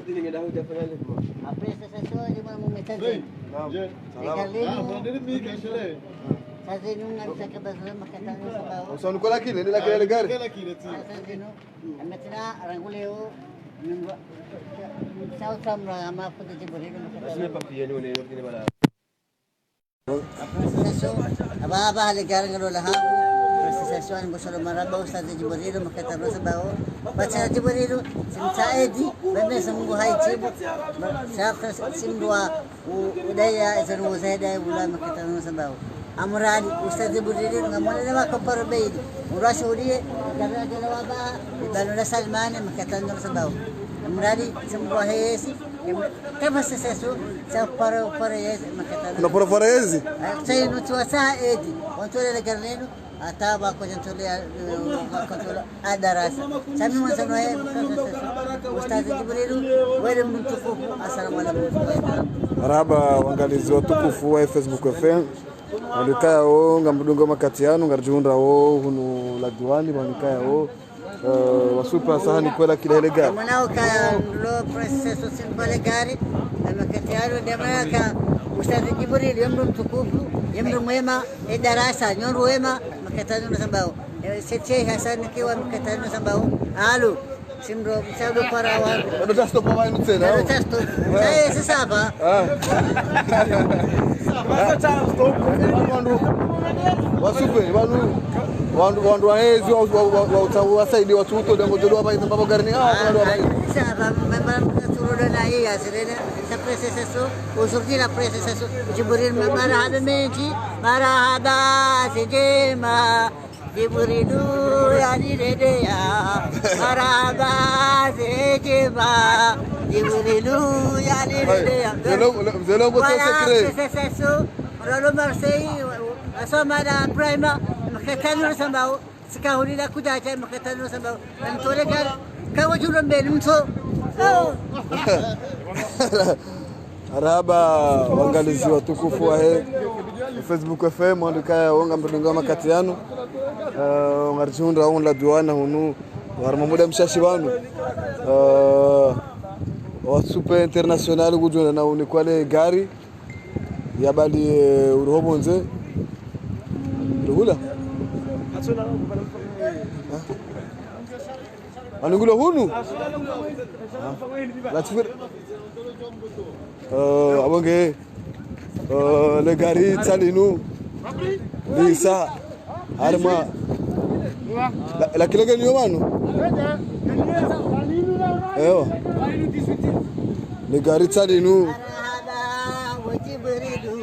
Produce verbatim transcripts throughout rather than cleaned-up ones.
Après, c'est ça, c'est le moment, mais ça, c'est... Naam. Salama. Regardez, nous. Ah, vous avez mis, Michel. Ça, c'est nous, on a fait que besoin, mais que ça nous va. Usa nikola kile, nila kile le gari. Kile kile, ti. Ah, ça, c'est nous. Maintenant, rangu leo, nous, ça, ça, on a, on a fait des débris, mais que ça... Basi, mais papier, nous, on est, on est, voilà. Association, aba, aba, hale gari ngalo lahangu. Association, ni mbosholo marahaba, Ustadh Djibrilu, makatano sabawo. Bacha Djibrilu, simtsaidi, bebe sa Mungu haitibu. Sa, simdua, u, udaya, zanu zaida, ula makatano sabawo. Amradi, Ustadh Djibrilu, ngamwone na makoparo beidi. Mdru ashuhudie, gari la jela waba, ibanu la Salmane, makatano sabawo. Amradi, simdua hesi, Kama sasa su, sa para, para yezi, makatano. Kuna para, para yezi? Ah, sa inu tiwa sa edi. Wantole le gari linu, hata ba ko jantole, eh, contrôle a darasa. Sa mi mwanza no, eh, Ustadh Djibrilu, wele mtukufu, assalamu alaikum. Marahaba, waangalizi watukufu wa Facebook F M. Wandru ikayao, ngamdungao makati yanu, ngaridjihundrao hunu la Diwan, wandru ikayao, eh, wasupa sahani kwela kila hele gari. Mwana ukaya ndo processus kwela gari, na makati yanu, nde mana ka Ustadh Djibrilu, ye mndru mtukufu, ye mndru mwema, e darasa, nyondro wema, makati yanu sabawo. Eh, Sheikh Hassan kiwa makati yanu sabawo. Alo. Simdro, msado para wa. Ndo tasto pa wa inu tsena. Ndo tasto. Saye, sisaba. Ah. Wandru, wasupe, wandru, wandru, wandru waezi, wa, wa, wa, wa, wa, wasaidi, watu uto, dengo jolo, wa, wa, wa, garini, ah, wa, wa, wa. Sisaba, mama, mama, surulona iya, sirene, sa processus, aujourd'hui la processus, Djibrilu, marahaba mendji, marahaba, sijema. Djibrilu yaniredeya, marahaba zedjema. Djibrilu yaniredeya. Mzee Longo, mzee Longo, c'est secret. Voilà, c'est, c'est, c'est ça. Rolo Marseille, asoma la prima, makatano sabawo, sikahulila kudaja, makatano sabawo. Ntole gari, kawa julo mbeli mto. Oh. Marahaba, waangalizi watukufu wahe Facebook F M, wandru ikayao, ngamdungao makati yanu. Eh, ngaridjihundrao hunu la Diwan hunu, harumwa muda mshashi wanu. Eh, wasupe international kudjona na unikwa le gari. Ya bali, eh, uruho pvondze. Ruhula. Ha? Anungulo hunu? Ah. La tufir. Eh, abonge. Eh, le gari tsalinu. Lisa. Harumwa. La, la kilege niyo wanu? Ewa. Le gari tsalinu. Marahaba, wa Djibrilu.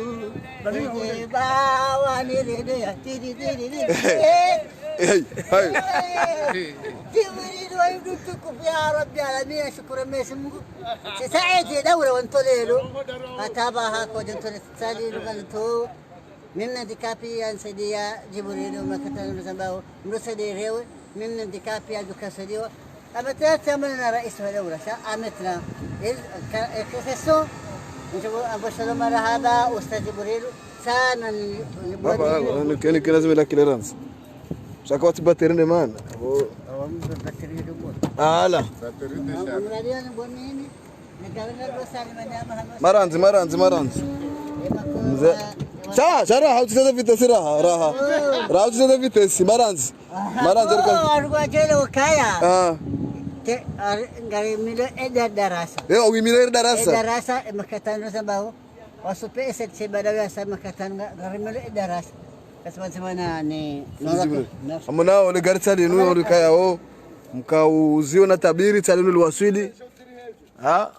Hey, hey. Djibrilu, wa ibnu tukufu, ya Rabbi alamin, shukuru Mwenyezi Mungu. Sasa eti daula wantolelo. Hata ba hako jantole tsali luganto. Mimi handicapé ya nsaidia Djibrilu makatano sabawo. Mdru saidia rewe. Mimi handicapé ya duka saidiwa. Ametna tamana na rais wa daula, sa ametna. El, ka, el, que se so, njo, abo shalom marahaba, Ustadh Djibrilu, sana ni, ni baba, boni. Ni keni kena zimela clearance. Shaka wati batterie ne mana. Oh. Awa mtu batterie ndio boni. Ala. Batterie de charge. Mradi ni boni ni, ni kawena ndo sali manyama hama. Marandzi, marandzi, marandzi. Mze. Sha, sha raha, utsiteze vitesse raha, raha. Oh. Raha, utsiteze vitesse, marandzi. Aha. Marandzi, oh, rika- alikuwa jele ukaya. Ah. Te, ar-, ngarimilo eda darasa. Eh, wimilo eda darasa. Eda darasa, e makatano sabawo. Wasupe ese tse badawi asa makatano nga-, ngarimilo eda darasa. Kasi wansi wana ni, ni nora ke, nora. Amuna, ole gari tsalinu, ole kayao. Mkauziona tabiri, tsalinu liwaswili. Ha?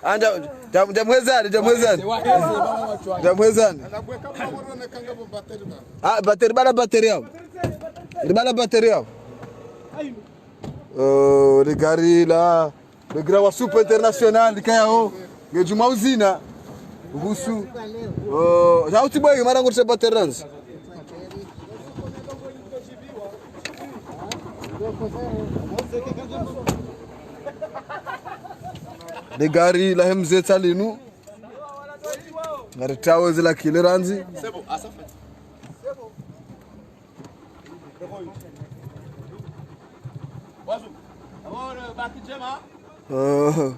Ah, nja, nja, nja mwezani, nja mwezani. Nja mwezani. Ah, batterie, bala batterie yao. Bala batterie yao. Eh, le gari la, le grand wa Super International, kayao. Ngedjuma uzina. Uhusu. Eh, ya utibwe, mara ngorse batterie randzi. Le gari lahe mze tsalinu. Ngaritawo zila clearance. C'est bon, ah, ça fait. C'est bon. Bonjour. Alors, euh, Baki Djema. Oh,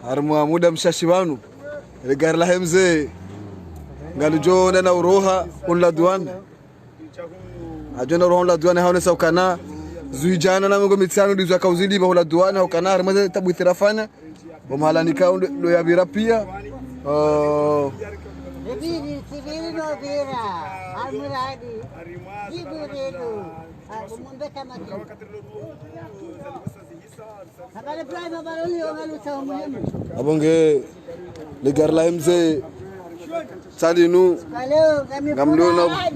harimwa muda mshashi pvanu, le gari lahe mze ngalidjo nena uroha hunu la duane. Adjo nena uroha hunu la duane haonesa ukana zuwi djana na mengo mitsanu ndizo yakauzidi pva hunu la duane, haukana harimwa ze tabu itirafanya. Bo mahala nika undo, ndo yapvira pia. Oh. Bibiri, sibiri no pvira. Almuradi. Jibrilu. Ah, umumbe kama kini. Habari Ibrahim, habari uli, habari utamu muhimu. Apvo nge le gari lahe mze. Salinu. Ngamlona.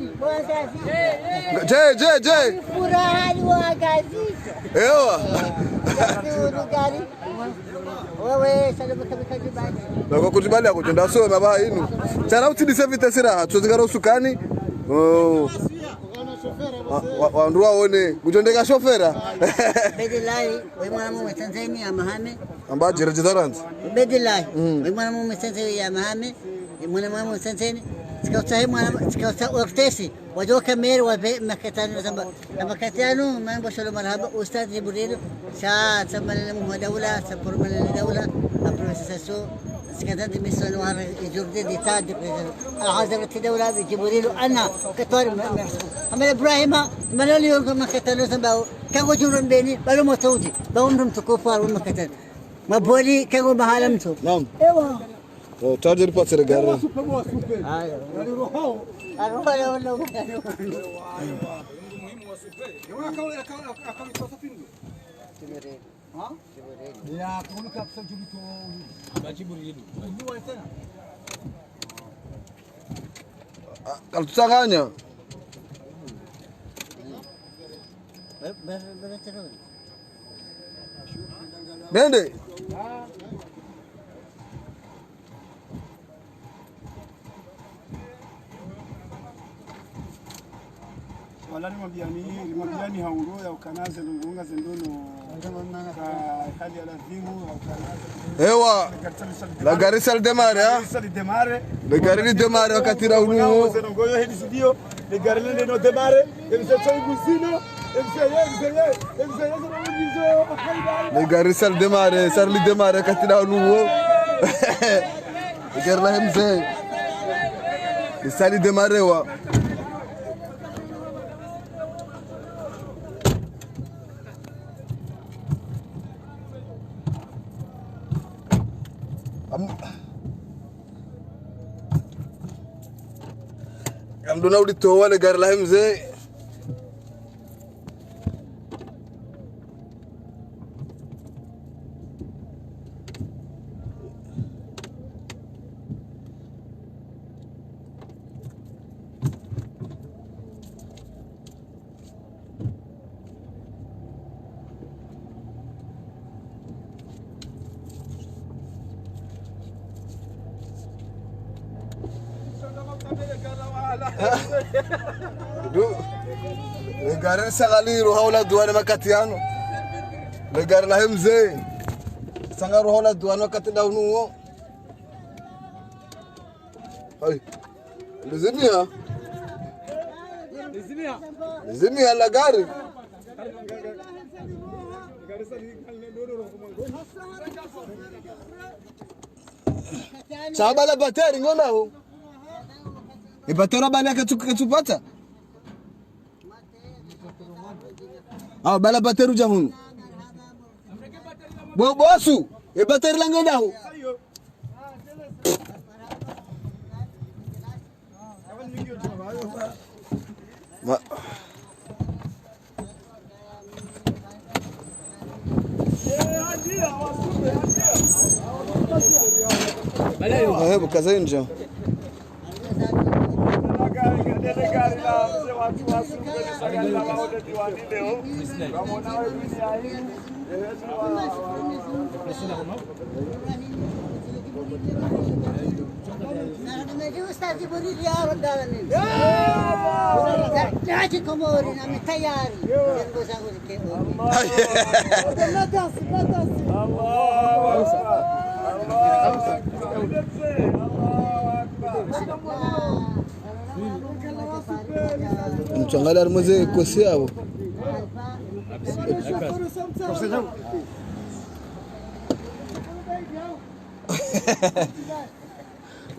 Je, je, je. Ewa. Wewe, salimu kabisa jibani. Nako kujibali yako, tunda soma pva inu. Tsana utsidise vitesse raha, tsozi ngaro usukani. Oh. Wa, wa, wandru waone. Kujondeka shofera. Bedelahi, we mwana mume Tanzania, Mahame. Amba jere jidaranzi. Bedelahi, mm, we mwana mume Tanzania, Mahame. Mwana mume Tanzania. Tsika utsahe mwana, tsika utsahe ortesi. Wadjo kamera wapve makatano samba. Na makatano, mambo sholo marahaba, Ustadh Jibrilu, sa, sa malele muhwa daula, sa poro malele daula, a professeur so, sa kata de mission wara, e jour de d'état de président. Al hazrat daula, Jibrilu, ana, katwari, ma, ma, Ahmed Ibrahima, malele yo makatano samba, kago jumron beni, balo motouji, ba umrum tukufu, waro makatano. Maboli, kago mahala mtu. Naam. Ewa. Oh, charger pa sere gari. Ayo. Ayo, ayo, ayo. Ah, kalitutsanganya. Nende. Wala rimwambiani, rimwambiani ha undro ya ukana ze ndrongoo nga ze ndrono ka hali ya lazimu, ya ukana ze ndrono. Ewa. Le gari sa lidémarre, hein? Sa lidémarre. Le gari lidémarre wakati ra unu. Ze ndrongoo yo hedi studio. Le gari lende no démarre. Emse tso iguzino. Emse ye, emse ye, emse ye, emse ye. Le gari sa lidémarre, sa lidémarre wakati ra unu. Le gari lahe mze. Lisa lidémarre wa. Am-, ngamdjo na ulitowa le gari lahe mze. Du, le gari lisa ngali roha hula duwane makati yanu. Le gari lahe mze. Lisa ngali roha hula duwane makati da unu wo. Ayi. Lizimia. Lizimia la gari. Saba la bateri ngona ho. E bateri bala katsu, katsupata. Ah, bala bateri uja hunu. Bo, bosu, e bateri la ngona ho. Ma- Eh, bukaza inja. Ustadh Jibril, ya Rabbil Alamin. Ya Allah. Ustadh Komori, na mi tayari. Allahu Akbar. Allahu Akbar. Allahu Akbar. Mtsangalia harimwa ze kosi yapvo.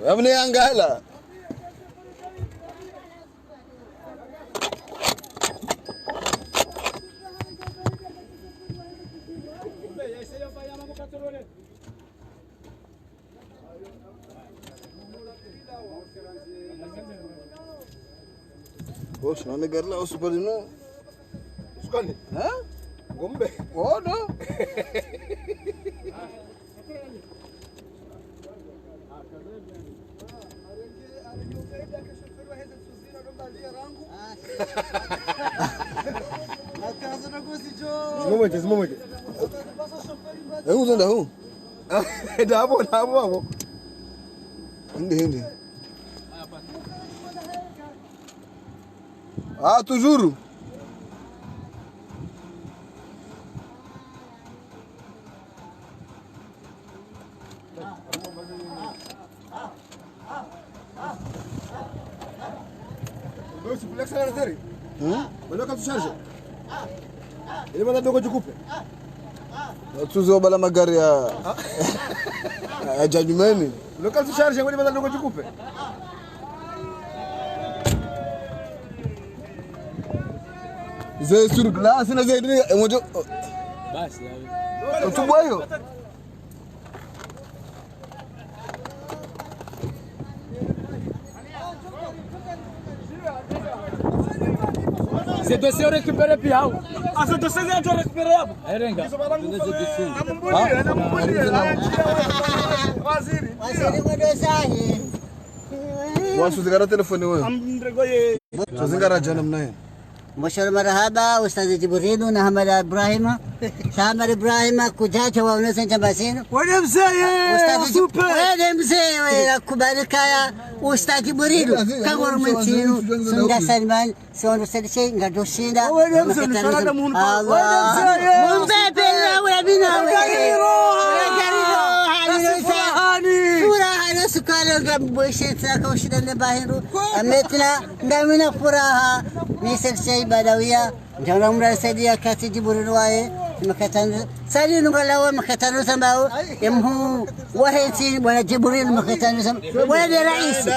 Amne yangala. Poxa, não me garla o super não. Sukani? Hã? Ngombe. Oh, não. Zimomente, zimomente. É um zanda huu. Dabo, dabo, dabo. Hindi, hindi. Ah, toujours. Hum? Olha o que tu charge. Ele manda dogo de cupe. Tuzo bala magari ya, ya jajumeni. Local tu charge, ele manda dogo de cupe. Zé sur glace, na Zé, é onde eu... Basi, ya. Tu boyo. Esse dossiê eu recuperei piau. Ah, esse dossiê eu recuperei. Erenga. Waziri, waziri, waziri. Wasu zikara telefoni wewe. Amndrego ye. Zikara jana mnaye. Mboshoro marahaba, Ustadh Jibrilu na Hamada Ibrahima. Sha Hamada Ibrahima, kudjacha wa unese njamba zinu. Wale mzee, Ustadh Jib-, super. Wale mzee, we, kubali kaya, Ustadh Jibrilu, kagoro mwentinu, sunda Salimani, sondo sedishe, ngado shinda, wale mzee, makatano, salada munu, Allah. Wale mzee, Mumbe, pela, wala bina, wale. Wale gari roha, wale gari roha, wale furahani. Furahani, sukale, ngamboshe, tsaka, ushida, ne bahindru. Ametina, ngamina furaha, ni Said Said Badawiya, ngamina mura Said ya kati Jibrilu waye, makatano, Said nungalawa makatano sambao, emhu wahensi, bwana Jibrilu makatano sambao, bwana de raisi.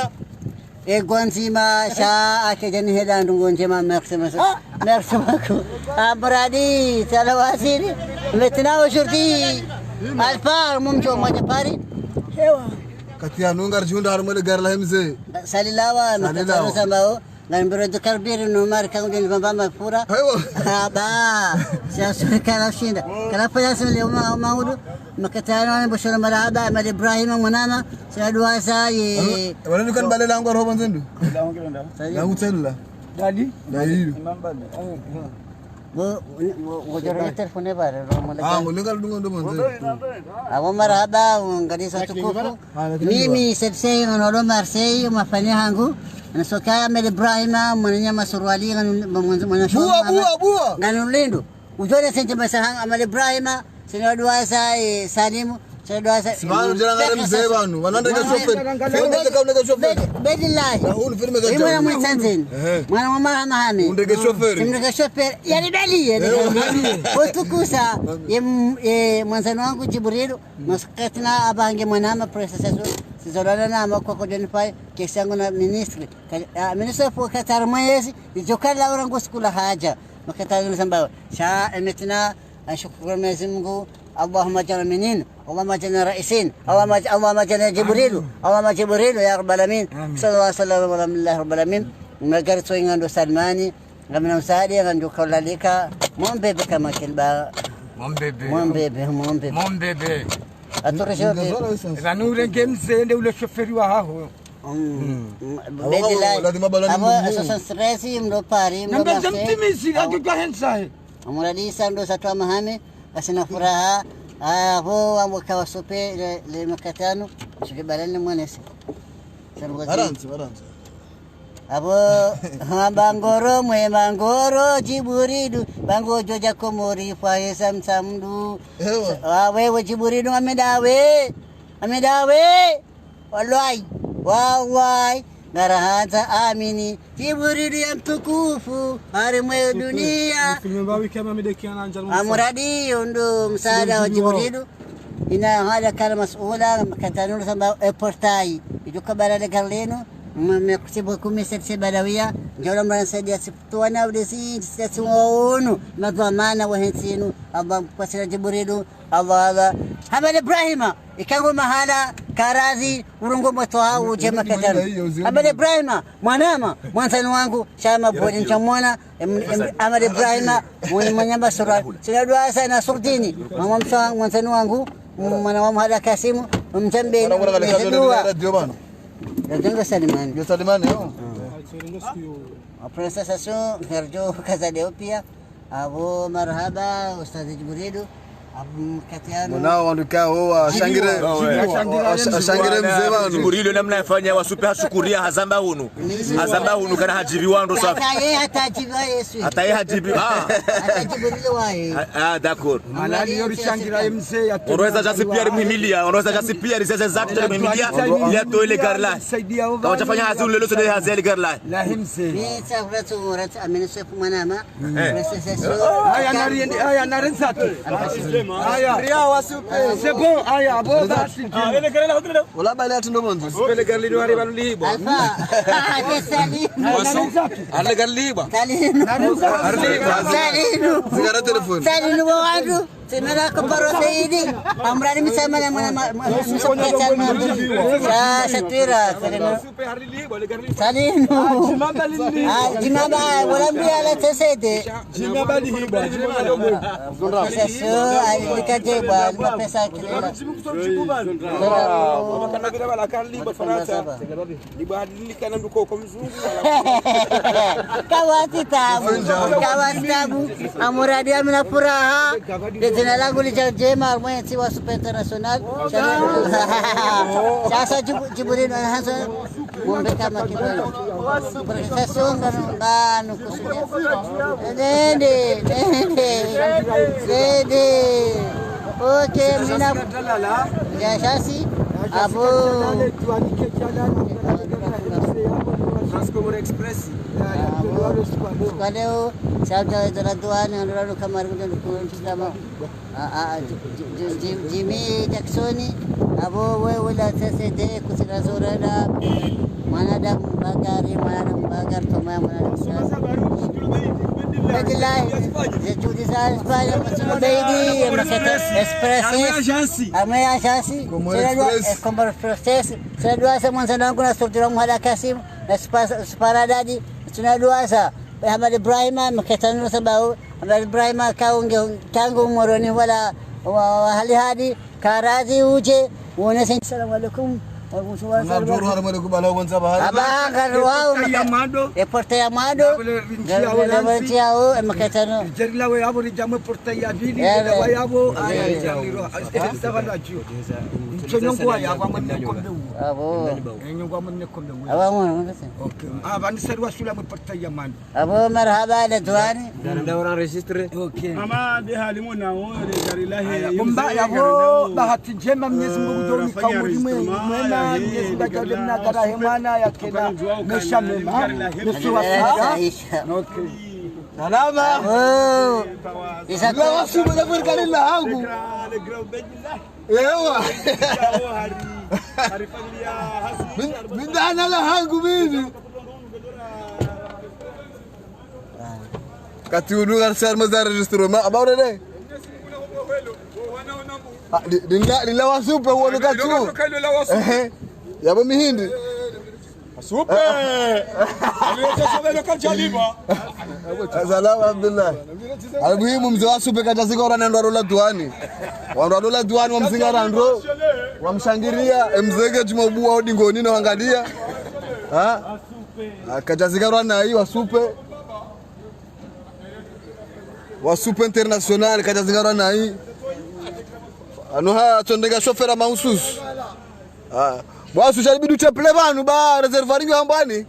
E gondzima, sha, ake jani heda ndungo njema, merci, merci. Merci beaucoup. Amradi, sala waziri. Maintenant, aujourd'hui, Alpar, mumjo mwaja Paris. Ewa. Kati ya nunga rjunda harumwa le gari la mze. Salilawa, makatano sambao. Ngambiro de karbiri no mari kangu de nivamba mafura. Aiwa. Ah, ba. Sha suri kala shinda. Kala paya sule uma, uma udu. Makatano ni Bushra Marahaba, Ahmed Ibrahim Mwanama, sina dua sa ye. Wala nukan bale langu roho nzendu. Langu tsela. Dali? Dali. Imam Bali. Wo, wo, wo jara telefone bare, ro mole. Ah, mole kala dungo ndo manze. Abo marahaba, ngadisa tukufu. Ah, mimi, Sepsei, ngano Marseille, mafanya hangu. Nasokaya Ahmed Ibrahim, mwananya masuruali, ngano, mwana, mwana shoma. Bua, bua, bua. Ngano lindo. Ujone sente masa hang Ahmed Ibrahim, sina dua sa, eh, Salimu, sina dua sa. Simanu jana ngare mze banu, wanandrege shoferi. Filme zeka undrege shoferi. Bedi lahi. Na unu filme za. Mwana mwe Tanzania. Ehe. Mwana mwa Mahama Hame. Undrege shoferi. Simrege shoferi. Yali beli, yali beli. Otukusa, ye m-, ye mwandzani wangu Jibrilu, maskati na abange mwanama processus, sizolana na ama kwa kodeni pai, kesi yangu na ministri. Ka-, ah, ministri fu katara mwezi, ijoka la urangu sikula haja. Makatano sambao. Sha, emetina, ashukuru Mwenyezi Mungu. اللهم اجعلنا منين. اللهم اجعلنا رئيسين. اللهم اج-، اللهم اجعلنا جبريل. اللهم جبريل يا رب العالمين. آمين. صلى الله عليه وسلم والحمد لله رب العالمين. Magari tso ingando Salmani. Ngamina msaada, ngando kaulalika. Mombebe kama kilba. Mombebe. Mombebe, mombebe. Mombebe. Atore shoferi. Ranure nge mze nde ule shoferi wa haho. Mm. Mm. Awa, bedi lahi. Lazima bala ni abo, Mungu. Soixante-treize, mdo Paris, mdo Marseille. Nambe mtimizi, hakika hensa he. Amuradi sa ndo sa twa Mahame, asina furaha. Abo, ambo kawa sope, le, le makatano, shuke balani mwanese. Sarungo zi- Baranzi, baranzi. Abo, ha, bangoro, mwe bangoro, Jibrilu, bango joja Komori, fwahe samsamdu. Ewa. Sa-, wa wewe Jibrilu, amedawe. Amedawe. Wallahi, wallahi, ngarahandza amini. Jibrilu ya mtukufu, harimwe dunia. Amuradi, yo ndo msaada wa Jibrilu. Ina hali kana masuula, mkatano samba e portail. Iduka bara le gari linu, m-, me kutibu kume setse badawiya, ndjolo mwana saidia si tuwana udesi, setse wonu, madhwamana wa hentsi inu, Allah, kwa sira Jibrilu, Allah, Allah. Hamada Ibrahima, ikangu mahala, karazi, urungu matoha, uje makatano. Hamada Ibrahima, mwanama, mwandzani wangu, shama bwoni nchamwana, em-, em-, Hamada Ibrahima, mwenye, mwenye basura. Sina dua sana Surdini, mama msa, mwandzani wangu, mwana wa Mhada Kasimu, mjambe, mwana wa mwana mwana dua. Radio bana. Radio ndo Salimani. Yo Salimani, yo. Après station, radio kaza leo pia. Abo marahaba, Ustadh Jibrilu. Abo mkatano. Mwana wa nduka, o, wa shangire. Wa, wa, wa, wa shangire mze wanu. Jibrilu namna yafanya, wa supe hashukuria, hazamba hunu. Hazamba hunu, kana hajibi wandru swafi. Hata ye, hata hajibi wa Yesu. Hata ye hajibi, ah. Hata Jibrilu wa ye. Ah, ah, d'accord. Malali yo rishangira mze ya Onroeza jasi pia rimhimilia, onroeza jasi pia rizeze zatu rimhimilia, ili atowe le gari lahe. Kawajafanya hazi unu lelo sode hazi ya le gari lahe. Lahe mze. Ni sa uratu, uratu, amene swefu mwanama. Eh. Haya, nari endi, haya, nari nzatu. Haya. C'est bon, haya, bo basi. Ola bale ati ndo bonzo. Pele gari linu hari balu libo. Alfa. Ade Salim. Nari nzatu. Ale gari libo. Salim. Nari nzatu. Salim. Zigara telefoni. Salim wa wandru. Tsimela ko baro Saidi, amrani mtsamala mwana ma-, ma-, mtsamala mwana. Sa, sa twira, Salinu. Salinu. Ah, jimaba, wala mbi ala tsesede. Jimaba lihiba, jimaba lihiba. Sa, so, ah, likaje bwa, lima pesa kilela. Libadilika na nduko kwa mzungu, wala kawasi tabu, kawasi tabu. Amuradi amina furaha. Ledzina langu lija njema, mwenye wa Super International. Sasa Jibu-, Jibril na Hassan, ngombe kama kibali. Professor Songa, nganu kusudia. Nende, nende, nende. Ok, mina. Ya shasi, abo. Transcomor Express. Kwa leo, sabda dora duani, andora kamari kuja kuja. Ah, ah, Ji-, Ji-, Ji-, Ji-, Jimmy Jackson, abo we wala tsesede kutsina zorana, mwanadamu bagari, mwanadamu bagari, toma mwanadamu bagari. Billahi, ze juhudi za Espagne, mtino beidi, Express. Amwe agence. Amwe agence. Comores Express. Comores Express. Sina dua sa mwandzani wangu na sorti la Mhada Kasim, na Spa-, Sparadadi, sina dua sa. Ahmad Ibrahima, mketano sababu, Ahmad Ibrahima kaunge, tangu Moroni wala wa, wa hali hadi, karazi uje, wone sen-, Assalamu alaikum. Wa alaikum salam. Abanga ruwao, e porte ya Mado. Mketano. Jerila we abo rijamwe porte ya pili, we abo, aya, aya, aya. Abo. Abo mwana, mwana. Ok. Ah, bani sari wa sula mwe porte ya Mado. Abo marahaba le duani. Gari la ora enregistré. Ok. Mama de hali mwana o le gari lahe. Aya, bomba ya bo, bahati njema Mwenyezi Mungu kutonika mwili mwe-, mwema, Mwenyezi Mungu ajalie mna gari lahe mwana ya kena. Mesha mema. Meso wa sika. Ok. Salama. Oh. Isa la wasu mwana gari la hangu. Ewa. Min-, mindana la hangu mimi. Kati unu gari sar mazar enregistrement. Aba urede? Ah, li-, lila, lila wasupe uwo kati u. Ehe. Yabo mihindi. Supe. Aliyote sobelo kajaliba. Salama, alhamdulillah. Almuhimu, mze wa supe kajazika ora nendo arola duani. Wandru arola duani, wamzinga randro. Wamshangiria, e mze nge juma ubuwa odingoni na wangalia. Ha? Ah, kajazika ora nayi, wa supe. Wa supe international, kajazika ora nayi. Ano ha, tsondega chauffeur mahususu. Ah. Bwa su jaribu du teple pvanu, ba réservoir nyo hambwani.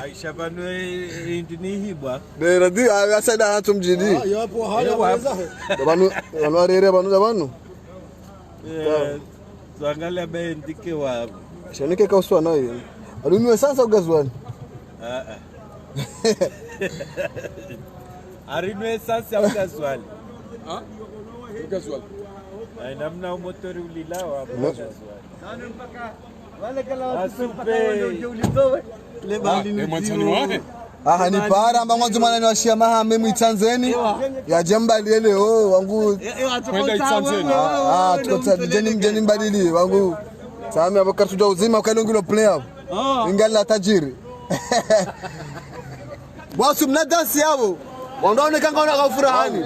Aisha pvanu, eh, eh, indi ni hibwa. Ne radi, ah, asa da hatu mjini. Ah, yapo, haya, ewa. Pvanu, pvanu arere, pvanu, pvanu. Eh, tuangalia be ndike wa. Shanike kauswa nayo. Alumi wa sasa ugazwani. Ah, ah. Ari no essence ya gasoil. Ha? Gasoil. Ai, namna umotori ulilao hapa. Asupe. Ah, e mwandzani wahe. Aha, ni para amba ngwandzo mwana ni washiya mahame mwitsandzeni. Yadje mbaliye leo wangu. Kwenda itsandzeni. Ah, ah, tuko tsa-, djeni, djeni mbaliye wangu. Sami abo kartu dja uzima, ukailo ngilo player. Ingali la tajiri. Bwasu mna dansi yabo. Wandru waonekana wana furahani.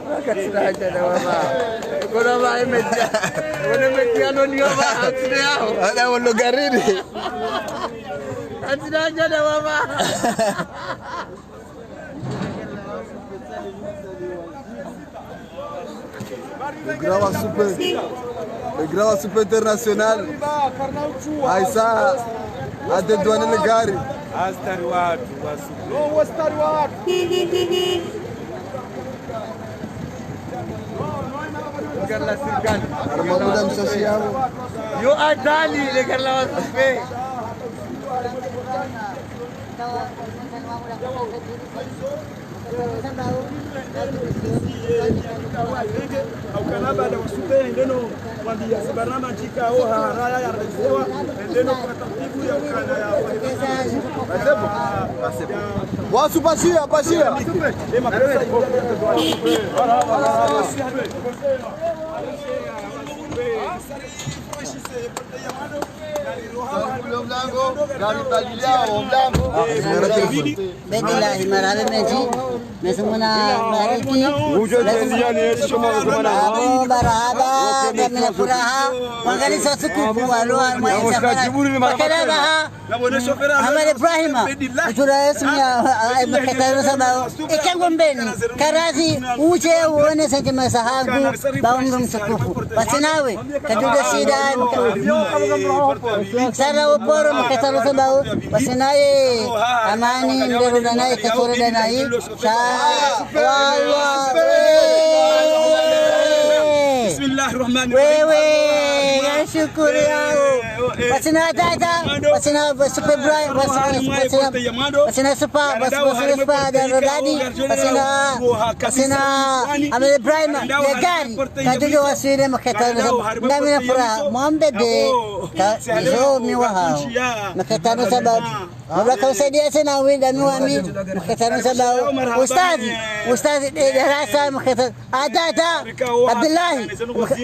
Wakati raja na mama. Kuna mama imeja. Kuna metiano ni mama, hatsi yao. Ada wolo garini. Hatsi raja na mama. Le grand Wasupe. Le grand Wasupe international. Aïssa, a dédouané le gari. Astari watu, Wasupe. Gari la sirikali. Armamuda mshashi yabo. Yo adali, le gari la Wasupe. Wasu pashiya, pashiya. Ule mlango, gari badiliao mlango. Bedilahi, marahaba mendji. Mwenyezi Mungu nabariki. Abo marahaba, ngamina furaha. Wangalisa sukufu, walo, mwa isa furaha. Bakala baha. Ahmed Ibrahima, utura esmi ya, ah, eh, makatano sabao. Ika Ngombeni, karazi, uje uone sentiment zahangu, ba umru mtukufu. Basi nawe, kaduda shida, sara uporo, makatano sabao. Basi naye, amani, ndero danaye, katoro danaye. Sha, wallah. Wewe, ya shukuri yao. Basi na tata, basi na Super Ibrahim, basi na, basi na, basi na Super, basi, basi na Super, da, da, dadi, basi na, basi na Ahmed Ibrahim, ya gari, kaduda waswili makatano sabao. Ngamina furaha, mwambe de, ka, izo miwa hao. Makatano sabao. Mabla kausaidia sena wenda miwami, makatano sabao. Ustadhi, ustadhi, eh, darasa, makatano. Adada, Abdullahi,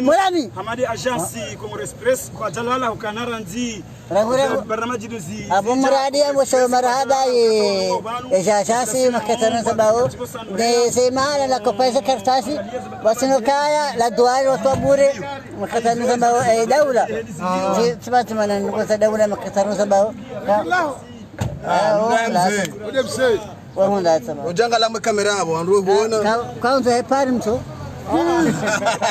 Mulami. Hamadi Agence Comores Press, kwa jalala, ukana randzi. Rangu, rangu. Barnamaji duzi. Abu Muradi, ya mwisho marahaba, ye, ye jajasi, makatano sabao. Ne, se mahala la kopesa kartasi, wasino kaya, la duwari, watu wa bure, makatano sabao, eh, daula. Si, sibati mana, nukosa daula, makatano sabao. Ah, mdamze. Ule mse. Wahunda tsama. Ujanga la mwe kamera abo, wandru huona. Ka, ka, kaunzo hepari mtu.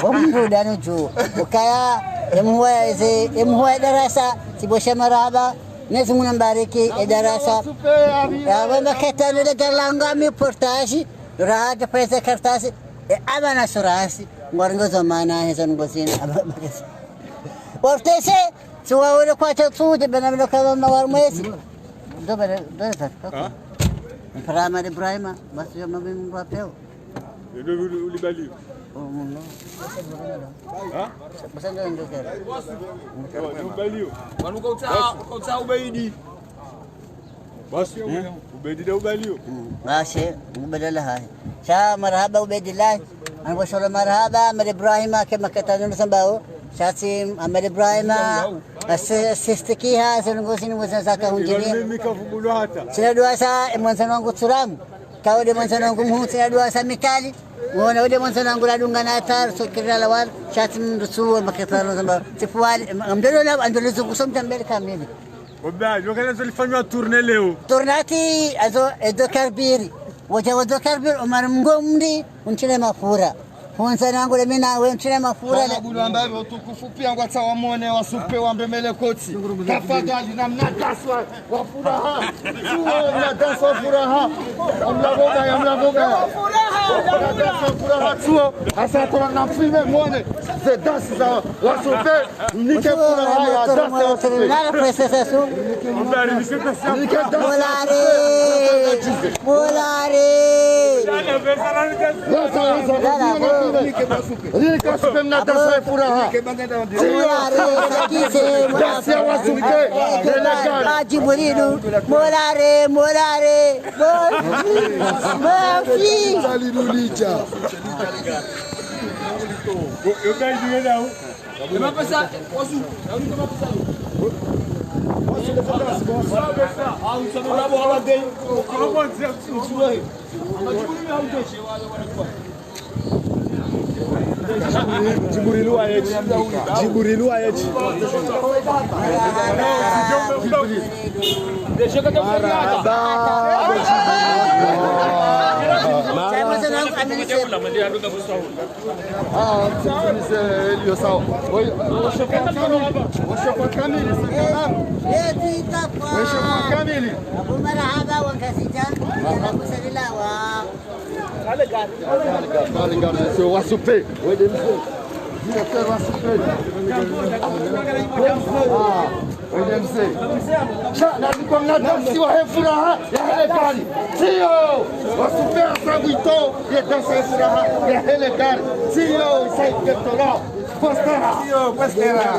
Wamru dano juu. Ukaya, emuwa eze, emuwa darasa, tibosha marahaba, Mwenyezi Mungu nambariki, e darasa. Ya, wema keta nule galanga mi portaji, raha pesa kartasi, e abana surasi, ngwaringo zamana, heza ngozini, abana. Portese, Tsi wa wele kwa tsa tsu, de bena bela kala na war mwezi. Do bela, do bela, okay. Ha? Ibrahima, Ibrahima, basi ya mabi Mbappé. Ndo uli, uli baliyo. Oh, no. Ha? Basi ndo ndo kala. Uli baliyo. Wanu kwa uta, kwa uta Ubeidi. Basi, Ubeidi da ubaliyo. Mm, basi, Ubeidi la hayi. Sha marahaba Ubeidi la. Anaboshola marahaba, Ahmed Ibrahima, ke makatano sabao. Sha si Ahmed Ibrahima, asi-, asistikiha, zilungu zini mwaza zaka hundjini. Sina duwa sa, e mwandzani wangu Turamu. Ka wode mwandzani wangu mhuu tsina dua sa mikali. Wona wode mwandzani wangu radunga na hatwari, so kiri la wala, sha tsi mndru tsuwo, maketano zamba, tsifuwali, mndru na, andole zunguso mtambele kamili. Oba, yo kana zo lifanywa tournée leo. Tournée ati, azo, edo karbiri. Woja wodo karbiri, Omar Mngo mndi, untile mafura. Mwandzani wangu le mi nawe, untile mafura. Bwana Bulu ambaye utukufu pia ngwatsaha wamwone wasupe wambe mele koti. Tafadhali, na mna dansi wa, wa furaha. Tsuwo, mna dansi wa furaha. Amla boga, amla boga. Mna dansi wa furaha, tsuwo. Hasa tola na filme mwone. Ze dansi za wasupe. Mnike furaha ya dansi ya wasupe. Mnike dansi ya wasupe. Molare. Molare. Wasa, wasa, wasa. Rika supe mna dansi ya furaha. Molare, sakize, dansi ya wasupe. Djibrilu, molare, molare, mofi. Djibrilu wa yeti. Djibrilu wa yeti. Marahaba. Ah, mzee, mzee, iliyo sawa. Oi, washe kwa kamili, washe kwa kamili, salamu. Washe kwa kamili. Abu marahaba, wa Ngazidja, marahaba. Kale gari, sio wasupe, wede mzee. Directeur wasupe. Ah, wede mzee. Sha, na niko mna dansi wa he furaha ya hele gari. Sio, wasupe asa wito, ye dansi ya furaha ya hele gari. Sio, isa iketolo. Postera. Sio, postera.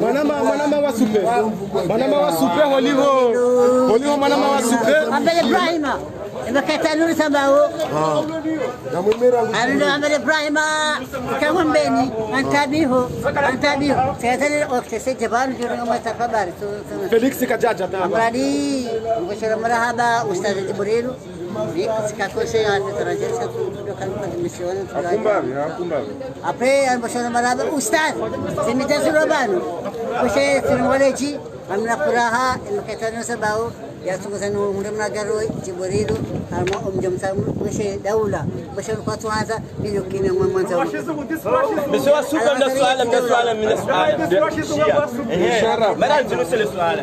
Mwanama, mwanama wasupe. Mwanama wasupe, holiho. Holiho mwanama wasupe. Ambele Ibrahima. Ema kata nuri sambao. Arindo Ahmed Ibrahima, kamwambeni, antabihu, antabihu. Sekretari wa F C C Jabaru, juu ngoma tafabari. So, so. Felix Kajaja, ta. Amradi, mkoshora marahaba, Ustadh Jibrilu. Ni katika conseil ya étranger, sa tu, tu, tu, kan, kan, mission, tu, Akumbavi, akumbavi. Après, mkoshora marahaba, Ustadh. Semita surabanu. Koshe, sirmwaleji, amna furaha, ema kata nuri sambao. Yatsunguza no mure mna gari Jibrilu, harumwa omdjo mtsamu, weshe daula, weshe lukwa twanza, miliyo kine mwa mwanza. Monsieur wasupe, mna suala, mna suala, mna suala. Ehe. Mara nzinu sele suala.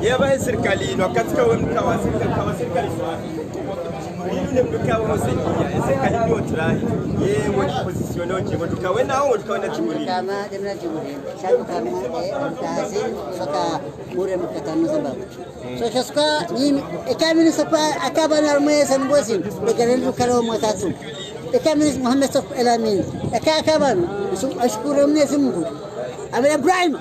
Yeba he sirikali inu, wakati kawe mkawa sirikali, kawa sirikali suala. Inu ne mkawa mose iya, e sirikali ni otrahi. Ye, wodi position oji, wodi kawe na, wodi kawe na Jibrilu. Kama, demna Jibrilu. Shabu kama, e, mtazi, soka mure mkata nuri sambao. So, sha suka, nyimi, eka ministre pa, akaba na mwezi na mwezi, eka ndio kalo mwezi tatu. Eka ministre Mohamed Sof El Amine, eka akaba, so, ashukuru Mwenyezi Mungu. Amel Ibrahima,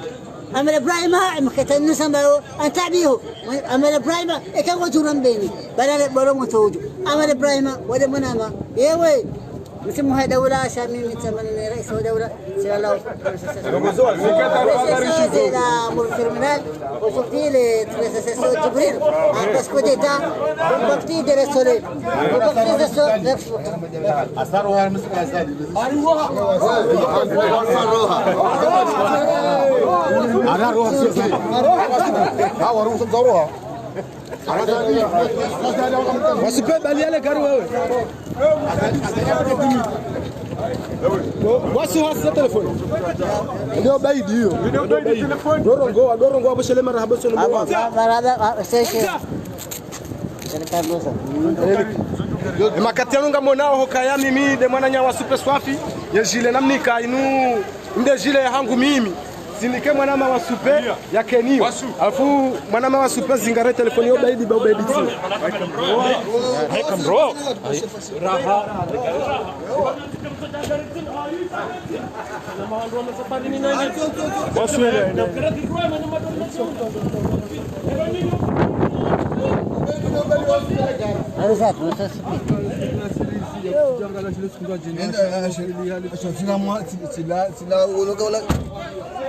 Amel Ibrahima, ema kata nuri sambao, antabihu. Amel Ibrahima, eka wajura mbeni, balale bolo mtojo. Amel Ibrahima, wade mwanama, yewe. Msimu wa daula, sha mimi tsamana ni rais wa daula, sila lao. Sila mur terminal, aujourd'hui le treize Jibril, à parce que d'état, on va plus de le soleil. On va plus de soleil. Asaroha, monsieur Azali. Asaroha. Asaroha. Asaroha. Wasupe bali yale gari wewe. Wa-, wasi hasi telefoni. Ndio baidi hiyo. Ndio baidi telefoni. Dorongo, dorongo, abo shele marahaba sonu. Abo, ma-, marahaba, ah, seshe. Ema kati yanu ngamonao hukaya mimi nde mwananya wasupe swafi, ye jile namnika inu, nde jile hangu mimi. Sinike mwanama wasupe, yakeniyo. Alafu mwanama wasupe zingare telefoni yo baidi ba ubaidi tsi. Raha.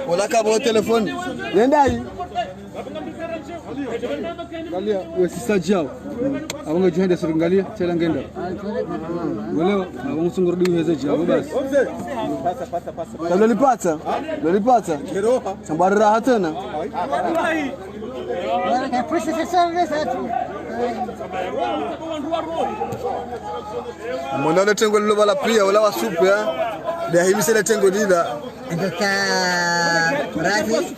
Ola kabo telefoni. Nenda yi. Angalia, we sisa djao. Abonga djuhende suri angalia, tela ngenda. Wale, abonga sunguru di uheze djao, basi. Lolipatsa, lolipatsa. Sambari raha tsena. Mwana le tengo lilo bala pia, wala wa supe, ha? Nde ahimise le tengo lila. Ndoka rafi.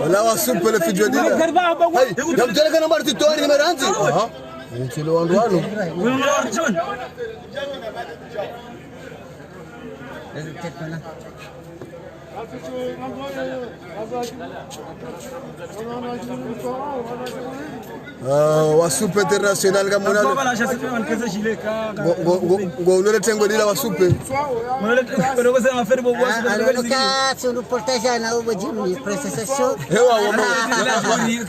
Wala wa supe le fidjo lila. Hey, ya mtele kana mbali titwari ni meranzi. Aha. Ntilo wandru wanu. Ah, wa supe international kamuna. Ngo, ngo, ngo, ngo unole tengo lila wa supe. Ka tsundu portaja na ubo Jimmy, prestation. Ewa, wa ma-,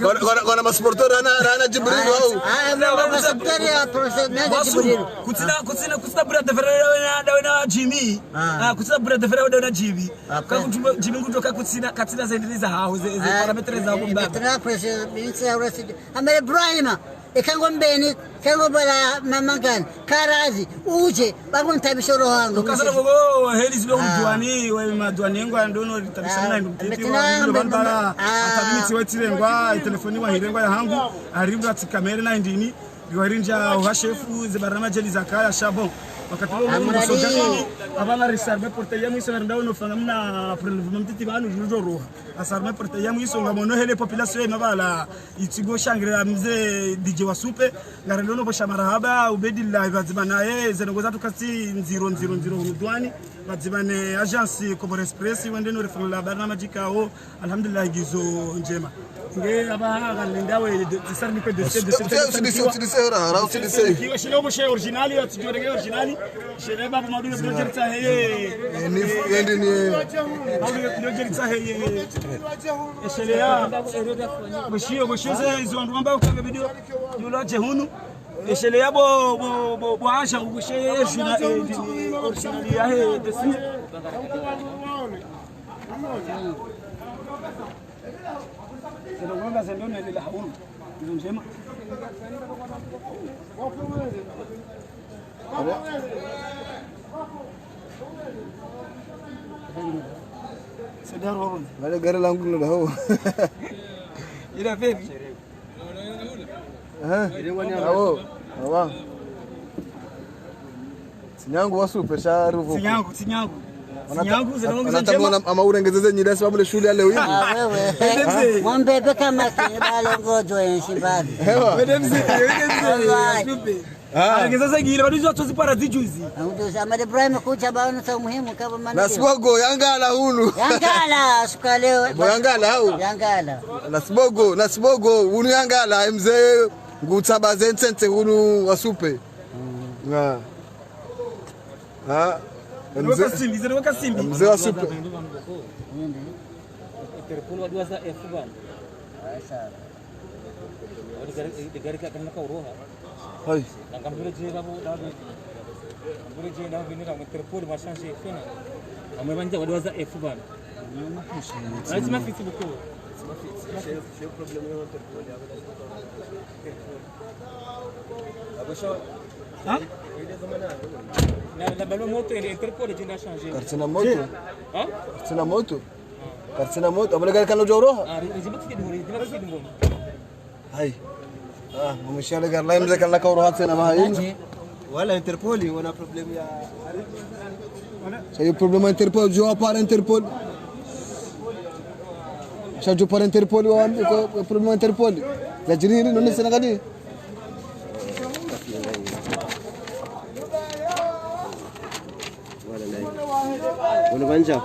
wana, wana, wana ma supporter rana, rana Jibril, wao. Ah, ma, ma, ma supporter ya prestation na Jibril. Kutsina, kutsina, kutsina bura de ferre na, na, na Jimmy. Ah. Ah, kutsina bura de ferre na, na Jimmy. Ka kutuma Jimmy kutoka kutsina, katsina zaidi za hao, ze, ze parametre za bomba. Amele Ibrahima, eka ngo Mbeni, eka ngo bala Mamangani, karazi, udje, babu ntabisho roho hangu. Ukasala gogo, heli zilo mdwani, we madwani ngwa ndono, tabisho na ndu mtiti, wa ndono bala, atabini tiwe tile ngwa, telefoni wa hile ngwa ya hangu, aribu ati kamera na indini, Riwarinja oha shefu, ze barama djeli zakaya, sha bon. Wakati wo msoga kini, abana risarme porte ya mwiso, ngarenda ono fanga mna prelevement mtiti banu, jujo roha. Asarme porte ya mwiso, ngamono hele population ya mabala, itsigo shangre ya mze D J wa supe, ngarenda ono bosha marahaba, Ubedillah, ibazima naye, ze ndrongo zatru kasi ndziro, ndziro, ndziro, hunu dwani, bazima ne agence Comores Press, wende no refanga la barama djikao, Alhamdulillah, ngizo ndjema. Nge aba ha, ngalinda we, de, de, sar ni pe de, de, de, Usidise, usidise, ora, ora, usidise. Kiwa shile obo she original, ya tijore ke original. Shile babu madu yo jerita heye. Eh, ni, yendi ni. Madu yo jerita heye. Shile ya. Goshiyo, goshiyo ze izo wandru wamba ukaga video. Yula je hunu. Shile ya bo, bo, bo, bo asha, goshiyo ye shina, eh, original ya he, desi. Zero ngwanga zendo ne lela haunu. Izo ndjema. Alo? Sedar wabon. Wale gari langu ndo hao. Ila febi. Eh? Awo. Awa. Tsinyangu wa supe sha ruvu. Tsinyangu, tsinyangu. Tsinyangu, zina wangu za ndjema. Ama urengezeze nyida sababu le shule ya leo hii. Ah, wewe. Mwambie kama si bale ngojo enshi mbali. Ewa. Wede mze, wede mze, supe. Ah. Arengezeze gile, bado hizo watu zipara zijuzi. Ndio, Ahmad Ibrahim kucha baona sa muhimu kama mana. Nasibogo, yangala hunu. Yangala, suka leo. Bo yangala hau. Yangala. Nasibogo, nasibogo, hunu yangala, mze, ngutsaba ze ntsense hunu wa supe. Mm. Ah. Ah, mze, mze wa supe. Interpol waduwa za F bana. Wadi gari, gari ka kana kauroha. Hai. Nanga mbure je babu, babu. Mbure je na vini na Interpol wa changer fena. Amwe banja waduwa za F bana. Lazima fiti buko. Lazima fiti. Problème ya Interpol. Ha? Na, na balo moto, Interpol, je na changer. Kartsina moto. Ha? Kartsina moto. Kartsina moto. Abale gari kana uroha. Ah, ri-, ri-, ri-, ri-, ri-, ri-, ri-, ri-, ri-, Hai. Ah, mumishale gari la mze kana kauroha tsena maha inu. Wala Interpol, wana problème ya. Sa yo problème Interpol, je wa para Interpol. Sa je para Interpol, wa, ko, problème Interpol. Za jiri hili, none sena gadi. Wala nayi. Wala banja.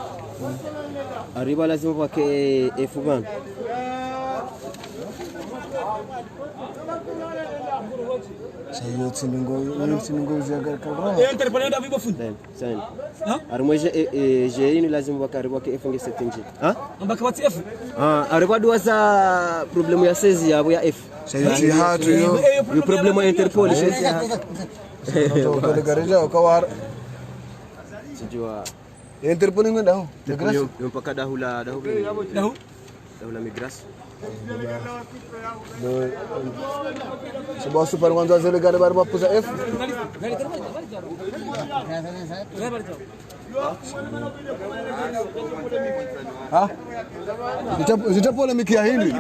Ariba lazima pvwake F bana. Sa yo tsi ndrongo, yo tsi ndrongo ziagarika. Sain, sain. Ha? Arimwe je, eh, eh, je ini lazima pvwake ariba ke F nge setinji. Ha? Amba kapvatsi F. Ah, ariba duwa za problème ya sezi yabo ya F. Sa yo tsi hatu yo. Yo problème ya Interpol, sezi hatu. Ndo, ndo, ndo, ndo, ndo, ndo, ndo, ndo, ndo, ndo, ndo, ndo, ndo, ndo, ndo, ndo, ndo, ndo, ndo, ndo, Jua. Interpol ngwenda ho? Migration? Yo, yo mpaka daho la, daho la. Daho? Daho la Migration. Bo, sababu super ngwandzo zele gari bari bapuza F. Ha? Zita, zita polémique ya hindri?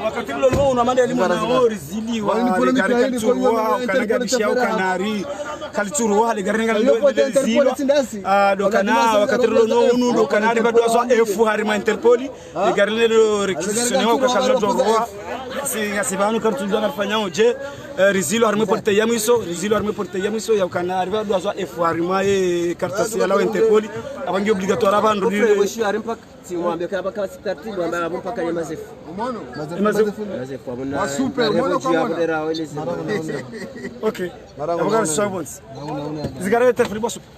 Wakati lolo una manda elimu na ori zili wa. Wali ni polémique ya hindri, kwa hiyo kalituruwa, Interpol kana gari shao kanari. Kalituruwa, le gari ngali. Yo, pote Interpol zilwa. Tindasi. Ah, ndo kana, wakati lolo unu, ndo kana, riba dua zwa F harumwa Interpol. Le gari lelo réquisitionné wa kwa kalituruwa. Si, ngasi pvanu kartsu ndzo ngarifanya uje. Eh, rizilwa harumwa porte ya mwiso, rizilwa harumwa porte ya mwiso, ya ukana riba dua zwa F harumwa ye kartasi ya la Interpol. Apvo ngi obligatoire apvo ndo. Weshi ari mpaka, si mwambe ka baka si tartibu, amba abo mpaka ye mazefu. Mazefu, mazefu. Mazefu, abona. Wa super, mwana kwa mwana. Ok. Mara, mara, mara. Zigara Interpol bo super.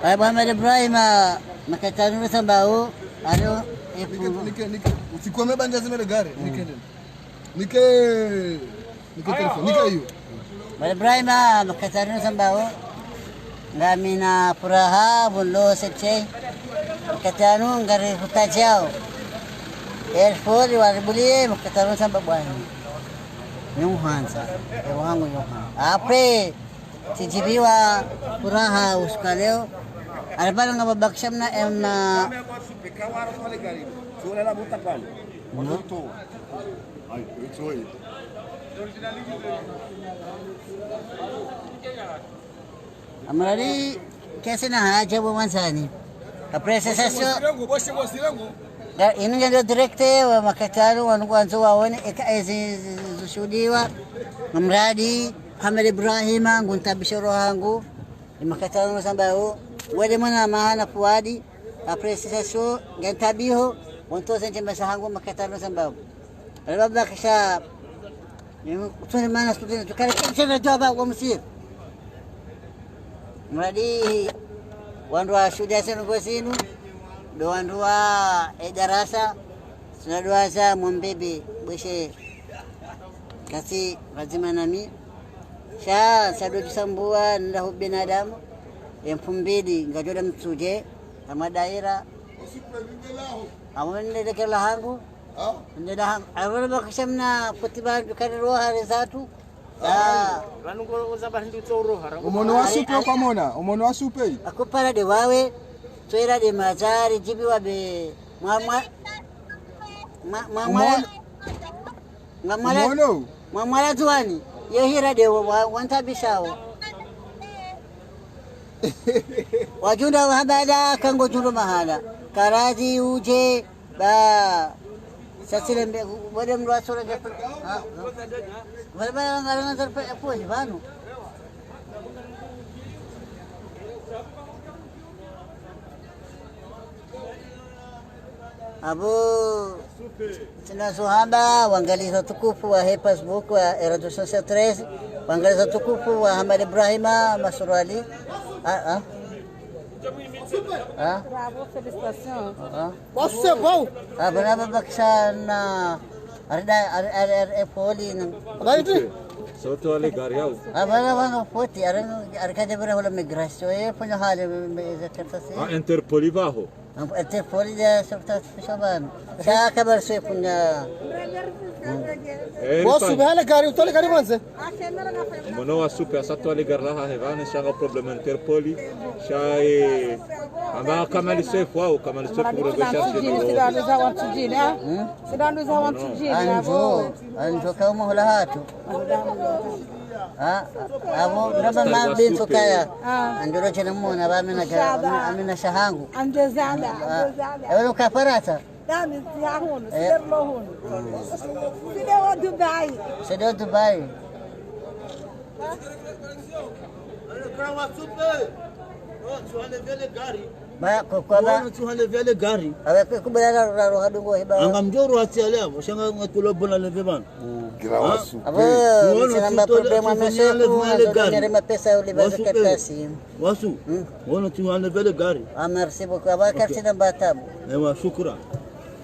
Ayi, Mohamed Ibrahima, makatanu sambao, alo, epu. Nike, nike, nike. Usikome banja zimele gari, nike nene. Nike, nike telefoni, nike iyo. Mohamed Ibrahima, makatanu sambao. Ngamina furaha, bulo sepche. Makatanu ngari hutajao. Airport waribulie, makatanu sambao bwana. Nyuhanza, ewangu nyuhanza. Après, tsidjibiwa furaha usiku wa leo. Aribana ngapvo bakisha mna emna. Amrali kesi na haja bo mwandzani. Appréciation. Nga, inu ndio direct wa makatano wanu wandzo waone eka ezi zi-, zi-, zishuhudiwa. Amrali Mohamed Ibrahima, nguntabisho roho hangu. Ni makatano sambao, wele mwana mahana Fuadi, appréciation, ngantabiho, wontoze ndje mesa hangu makatano sambao. Alibaba kisha, ni kutuni mana student, tukale kimshe na joba kwa msir. Mradi, wandru wa shule ya senu kwa sinu, ndo wandru wa, eh, darasa, sina darasa, mwambebe, bweshe, kasi, lazima nami, sha, sha ndo tusambua, nda hu binadamu, ye mfumbili, ngajoda mtsuje, ama daira, ama ndelekela hangu, nde la hangu, ama bakisha mna futi bandu kari roha rezatu, ah. Umono wa supe kwa mona, umono wa supe. Akupara de wawe, twera de mazari, jibi wa be, mwa, mwa, mwa, mwa, mwa, Umono. Mwamwala, umono. Mwamwala tuwani, yo hira de wa, wa, wantabishao. Wajunda wa habada, kango jundo mahala. Karazi uje, ba, sasile mbe, wale mdru wa sura de, ah, wale ba, ngala ngala zarpa, epo, vanu. Abo, tsina zo hamba, wangalizi watukufu wahe Facebook wa Radio Soixante-treize, wangalizi watukufu wa Hamada Ibrahima Masurali. Ah, ah. Ah. Bravo, félicitations. Ah. Abo na babakisha na arida, ar-, ar-, ar-, epoli na. Baiti? Soto ale gari yao. Abo na wanga foti, ar-, ar-, kaje bere hola migration, e, fanya hale, me, me, ze kartasi. Ah, Interpol baho. Ete fori de sorta fisha banu. Sha kabar se kunya. Eh, bo supe hale gari, utole gari manze. Mono wa supe, asa twale gari laha hevane, sha nga problème Interpol. Sha, eh, amba Kamali Sefu wao, Kamali Sefu kuregesha. Sidanu za wantujini, ah? Hmm? Sidanu za wantujini, abo. Anjo, anjo kaumo hula hatu. Ah, abo, ndaba ma bintu kaya. Ah. Andoro chene mona ba amina ka, amina shahangu. Ande zanda, ah, ande zanda. Abo ka Farantsa. Dami, ya hunu, eh, side lo hunu. Side wa Dubai. Side wa Dubai. Ba, ko, ko ba. Wana tu hale vele gari. Awe, ko, kubela la, la, la, hadungo, hiba. Anga mdjoro hati ale abo, shanga ngatulo bona leve bana. Mm. Gira wasu. Abo, eh, sina mba problème, monsieur, tu hale vele gari. Nyere mapesa uli bazi kartasi. Wasu. Mm. Wana tu hale vele gari. Ah, merci beaucoup. Aba kartasi na mbatabu. Ewa, shukran.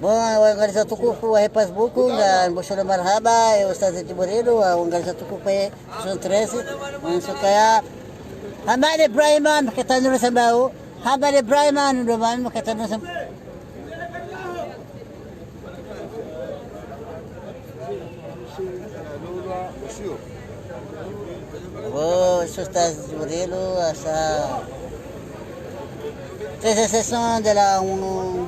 Bon, wangalizi watukufu wahe Facebook, nga mbosholo marahaba, e Ustadh Djibrilu, wa wangalizi watukufu wahe soixante-treize, wa nsukaya, Hamada Ibrahima, mketano sambao. Hamada Ibrahima, ndo mani mketano sambao. Oh, ça se passe du vélo à ça. C'est, c'est, ce sont de la, on-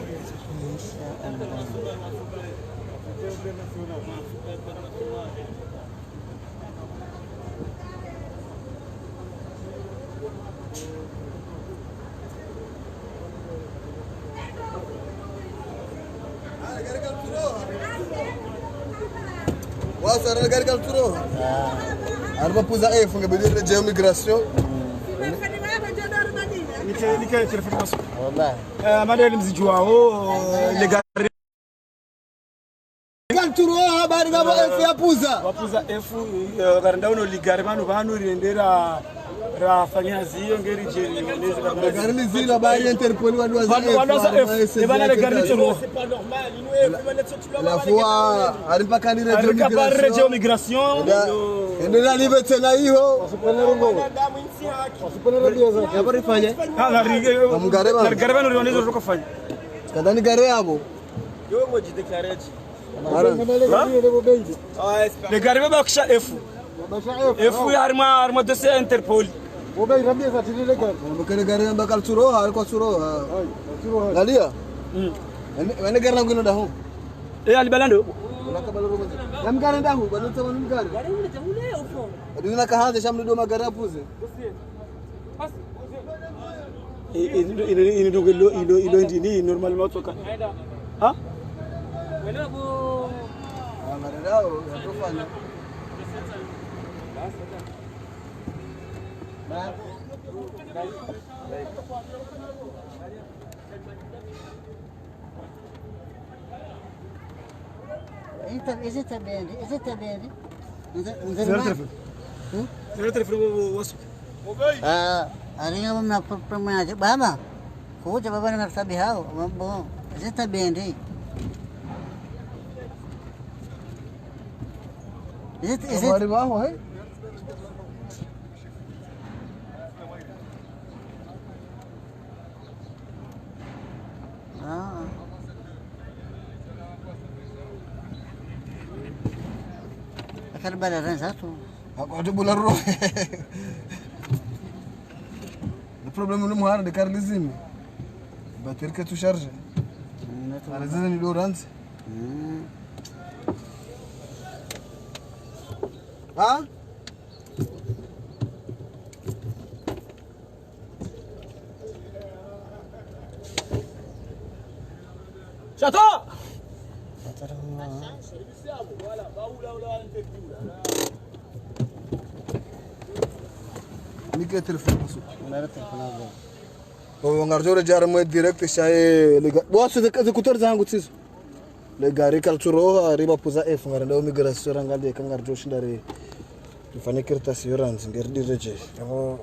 Wasa, ari gari kalitsuro. Ah. Ari pvapvuza F, nge bidi redjeyi migration. Nike, nike telefoni masu. Wallahi. Eh, madeli mzidjuwao, eh, le gari. Kalitsuro, bari ngapvo F yapvuza. Wapvuza F, eh, gari ndauno ligari pvanu, pvanu riendera, rafanya ziyo ngeri djeri. Gari lizila, bari Interpol, wandru waza F, wandru waza F, ebana le gari litsuro. La fois, ari mpaka ni redjeyi migration. Ende na live tsena iho. Wasipana rongo. Wasipana rabia za. Yapvo rifanye. Ah, na rige. Namgare pvanu. Namgare pvanu, rione zo rokafanya. Kandani gare yapvo. Yo, ngo djidéclaré. Mara. Ha? Le gari pvapvakisha F. F ya harimwa, harimwa dossier Interpol. Mkele gari namba kalitsuro, hari kwatsuroha. Lalia. Mm. Wane, wane gari langu ino daho. Eh, ali balando. Namgare daho, bado tsawa namgare. Adi nakahandza sha mdru ndo magari yapvuze. Eh, eh, ino, ino, ino, ino, ino, ino, ino, ino, normalement, tsoka. Ha? Ah, maridao, yatofanya. Ezita, ezita bendi, ezita bendi. Nze, nze. Zero ma- telefoni. Hmm? Zero telefoni, wo, wo, wo, wo. Ah, ari ngapvo mna pro-, problème yadje. Baba, kudja baba na maktabi hao, bon, ezita bendi. Ezita, ezita. Habari baho, eh? Ah. Akali bala ranza tu. Ako atu bula ro. Le problème ni muhara de carlisme. Batterie que tu charges. Mm, tu carlisme ni do ranza. Mm. Ha? Chata! Nike telefoni masu. Nara telefoni abo. Bo ngardjo redjeyi mwe direct sha ye lega. Bo wasu ze, ze écouteurs zangu tsizo. Le gari kalitsuro, hari pvapvuza F, ngarendao migration, rangalie ka ngardjo shinda re. Rifanye carte yo randzi, ngeri diredjeyi. Abo.